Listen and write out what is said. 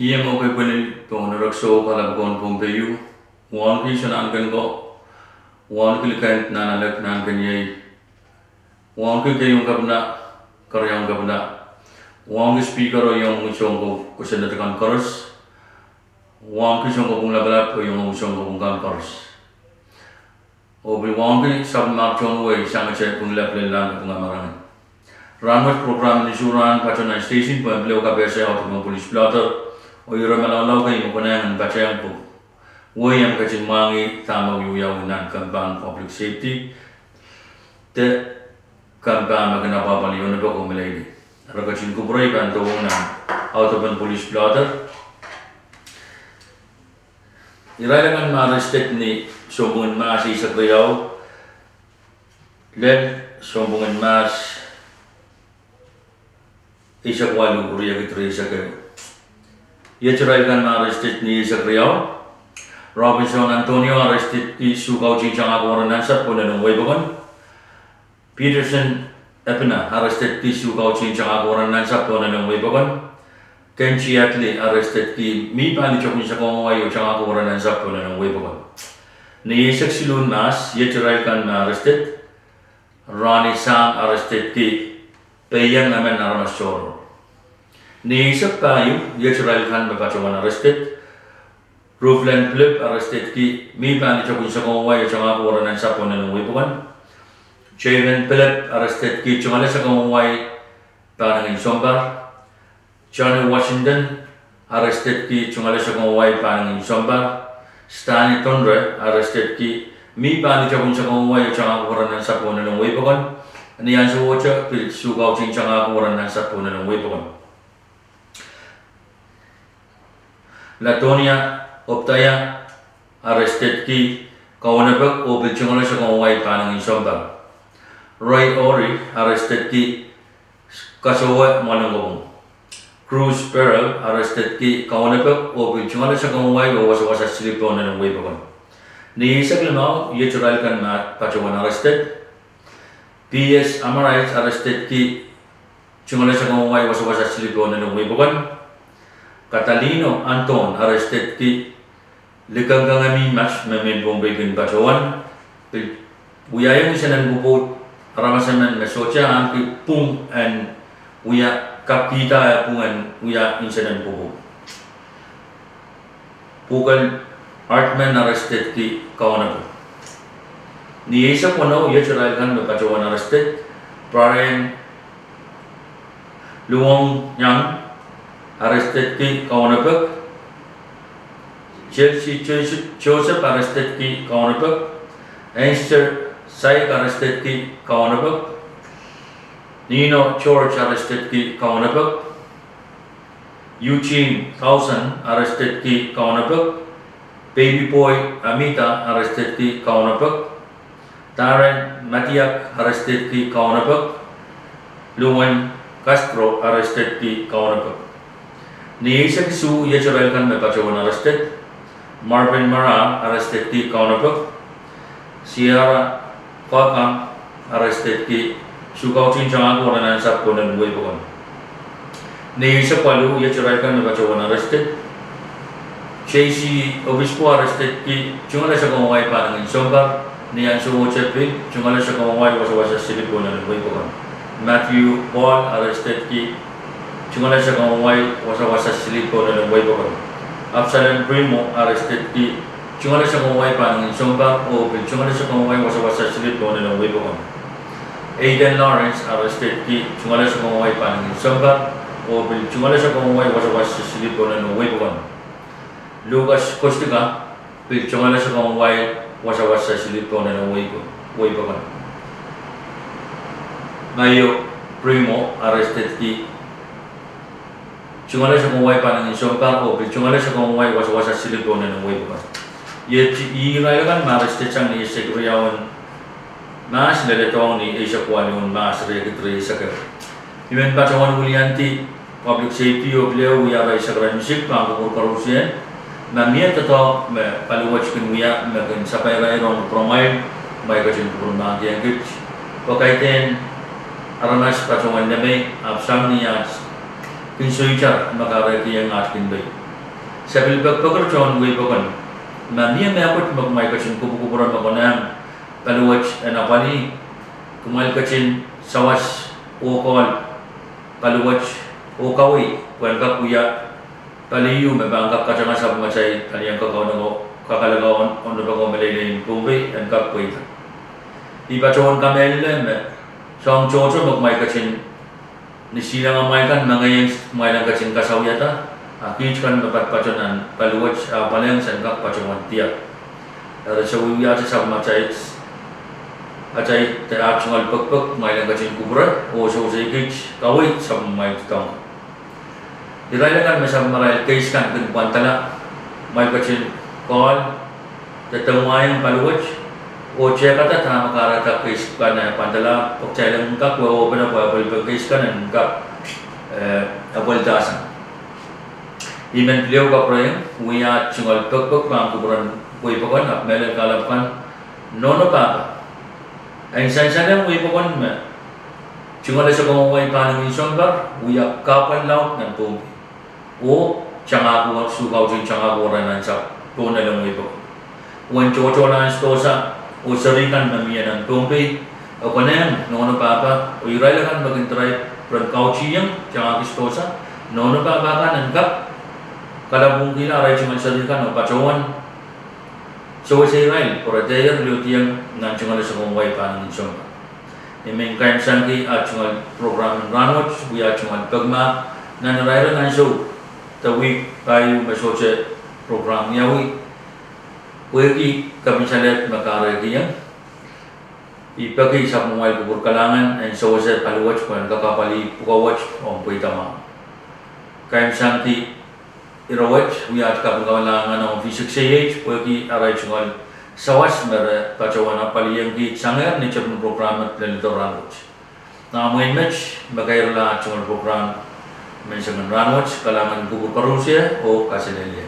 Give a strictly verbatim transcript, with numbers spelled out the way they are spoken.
Iei me kepwehn pwong en erekiso kalap pwukoahn Pohnpei ieu. Wauneki Sohn Ahnken Ko, wauneki Likend Nahnalek Nahnkeniei, wauneki Keieun Kepina, Keriaun Kepina, wauneki Speaker oh iengehki sounkopwung kosonned akan koaros, wauneki sounkopwung lapalap oh iengehki sounkopwung kan koaros. Oh pil wauneki sapwellimomwi tohn wehi sangete pwungla pilelahn kapinga marain. Rahnwet program en Isu Rahn patoh nan station pwehn pil kapehse audepen police blotter, oh ire malaulau kei me konehng en patehng pwuhk wehi en ketin mwahngih dahme wiawi nan kempan public safety de kempan me kin apwahpwalih onopek oh meleilei. Eri ketin kupwure pahn dohng nan audepen police blotter. Irail akan me arrested ni sounpwong en Mahs eisek riau lel sounpwong en Mahs eisek waluh, riekid rieisek ehu. Iet irail akan me arrested ni eisek riau: Robinson Antonio, arrestedki Sukautin Tangahki Warrant Answer, Pohnpei wehi pokon. Peterson Epina, arrestedki Sukautin Tangahki Warrant Answer, Pohnpei wehi pokon. Kenji Atli, arrestedki mih pahn ni tohn sakau en wai oh tangahki Warrant Answer, Pohnpei wehi pokon. Ni eisek siluh en Mahs, iet irail akan me arrested: Ronnie Sang, arrestedki peiang emen aramas tohrohr. Ni eisek pahieu, iet irail akan me patohwan arrested: Ruflen Pilip, arrestedki mih pahn ni tohn sakau en wai oh tangahki Warrant Answer, Pohnpei wehi pokon. Javen Pilip, arrestedki tungoale sakau en wai pahnangin sounpar. Johnny Washington, arrestedki tungoale sakau en wai pahnangin sounpar. Stanley Tonre, arrestedki mih pahn ni tohn sakau en wai oh tangahki Warrant Answer, Pohnpei wehi pokon. Ni ansowohte pil Sukautin Tangahki Warrant Answer, Pohnpei wehi pokon. Ladonia Opdaya, arrestedki kaunopek oh pil tungoale sakau en wai pahnangin sounpar. Roy Ori, arrestedki kasowe mwalen kopwung. Cruz Pearl, arrestedki kaunopek oh pil tungoale sakau en wai oh wasawasa silip Pohnpei wehi pokon. Ni eisek limau, iet irail akan me patohwan arrested: P S Amarites, arrestedki tungoale sakau en wai wasawasa silip Pohnpei wehi pokon. Catalino Anton, arrestedki likengkeng me mih met me mehn Pohnpei kin patohwan, pil wiahiong insen en pwopwoud aramas emen me sohte ahneki pwung en wia, kapkihda eh pwung en wia insen en pwopwoud. Pukel Hartman, arrestedki kaunopek. Ni eisek weneu, iet irail akan me patohwan arrested: Brian Luong Yang, arrestedki kaunopek. Chelsea Joseph, arrestedki kaunopek. Esther Saik, arrestedki kaunopek. Nino George, arrestedki kaunopek. Eugene Towson, arrestedki kaunopek. Baby Boy Amita, arrestedki kaunopek. Darren Matiak, arrestedki kaunopek. Luan Castro, arrestedki kaunopek. Ni eisek isuh, iet irail akan me patohwan arrested: Marvin Mara, arrestedki kaunopek. Sierra Kokang, arrestedki Sukautin Tangahki Warrant Answer, Pohnpei wehi pokon. Ni eisek waluh, iet irail akan me patohwan arrested: J C Obispo, arrestedki tungoale sakau en wai pahnangin sounpar. Ni ansowohte pil tungoale sakau en wai wasawasa silip Pohnpei wehi pokon. Matthew Paul, arrestedki tungoale sakau en wai wasawasa silip Pohnpei wehi pokon. Absalom Primo, arrestedki tungoale sakau en wai pahnangin sounpar oh pil tungoale sakau en wai wasawasa silip Pohnpei wehi pokon. Aiden Lawrence, arrestedki tungoale sakau en wai pahnangin sounpar oh pil tungoale sakau en wai wasawasa silip Pohnpei wehi pokon. Lucas Kostika, pil tungoale sakau en wai wasawasa silip Pohnpei wehi pokon. Maio Primo, arrestedki tungoale sakau en wai pahnangin sounpar oh pil tungoale sakau en wai wasawasa silip Pohnpei wehi pokon. Iet irail akan me arrested sang ni eisek riau en Mahs leledohng ni eisek waluh en Mahs, riekid rieisek ehu. I men patohwan wiliandi public safety oh pil ehu wia irail sakaradahn misik pahn kupwur koarusie ma mie doadoahk me paliwet kin wia me kin sapairair ong kupwuramwail, ma I ketin kupwurmahkihong kiht pwe kaidehn aramas patohwan nemei ahpw sang ni at kin sohte me kahrehiong at kin pei. Sapil pekipeki tohn wehi pokon. Ma mie mehkot me kumwail ketin kupwukupwure me konehng paliwet en apwalih, kumwail ketin sawas oh call paliwet oh kaweid pwehn kak wia pali ehu me pahn kak katanga sapwellimatail palien kakaun oko, kakalaka, onopako, meleilei en Pohnpei en kak pweida. I patohwan kamehlele me soahng tohto me kumwail ketin nisihleng amwail kan mengei en kumwail en ketin kasawiada, a kiht kan me patopato nan paliwet ah pwalehng sen kak patohwan diar. Eri se wiwiahte sapwellimatail, atail, atail tungoal pekipek kumwail en ketin kupwure oh sewesei kiht kaweid sapwellimamwail doadoahk. Irail akan me sapwellimarail keis kan kin pwandala, kumwail ketin call de dengwahiong paliwet oh tehkada dahme kahrehda keis kan en pwandala, pwe kitail en kak wehwehpene pwe apwalipen keis kan en kak, eh, apwalidahsang. I men pil ehu kapwurehiong, wia tungoal pekipek pahn kupwuren wehi pokon, ahpw mehlel kahlap kan, nohno pahpa, en sansalehng wehi pokon me tungoal ese komw wai pahn nin sounpar, wia kahpwal laud nan Pohnpei oh tangahki, suhkautin tangahki were nan sahpw pohn elen wehi pokon. Uwen tohtohlahn sidohsa oh seri kan me mie nan Pohnpei, e konehng nohno pahpa oh irail akan me kin try pwurehng kautihong tangahki sidohsa, nohno pahpa kan en kak kalapwungkihla arail tungoal seri kan oh patohwan sewese irail pwe re dehr liohdiong nan tungoal ese komw wai pahn nin sounpar. I men kaimwisekihda tungoal program en rahnwet wia tungoal pekimahk nan irair en ansou de wihk pahieu me sohte program wiawi, pwehki kepin salehd me kahrehkihong. I peki sapwellimamwail kupwur kalahngan en sewese paliwet pwehn kak apwalih pwukoa wet ong pweida mwahu. Kaimwisekihda ire wet, wia kaping kalahngan ong V six A H pwehki arail tungoal sawas me re patohwan apwalihong kiht sangehr ni tepin program en leledo rahnwet. Nan mwein met me keirla tungoal program menseng en rahnwet, kalahngan en kupwur koaruhsie oh kaselehlie.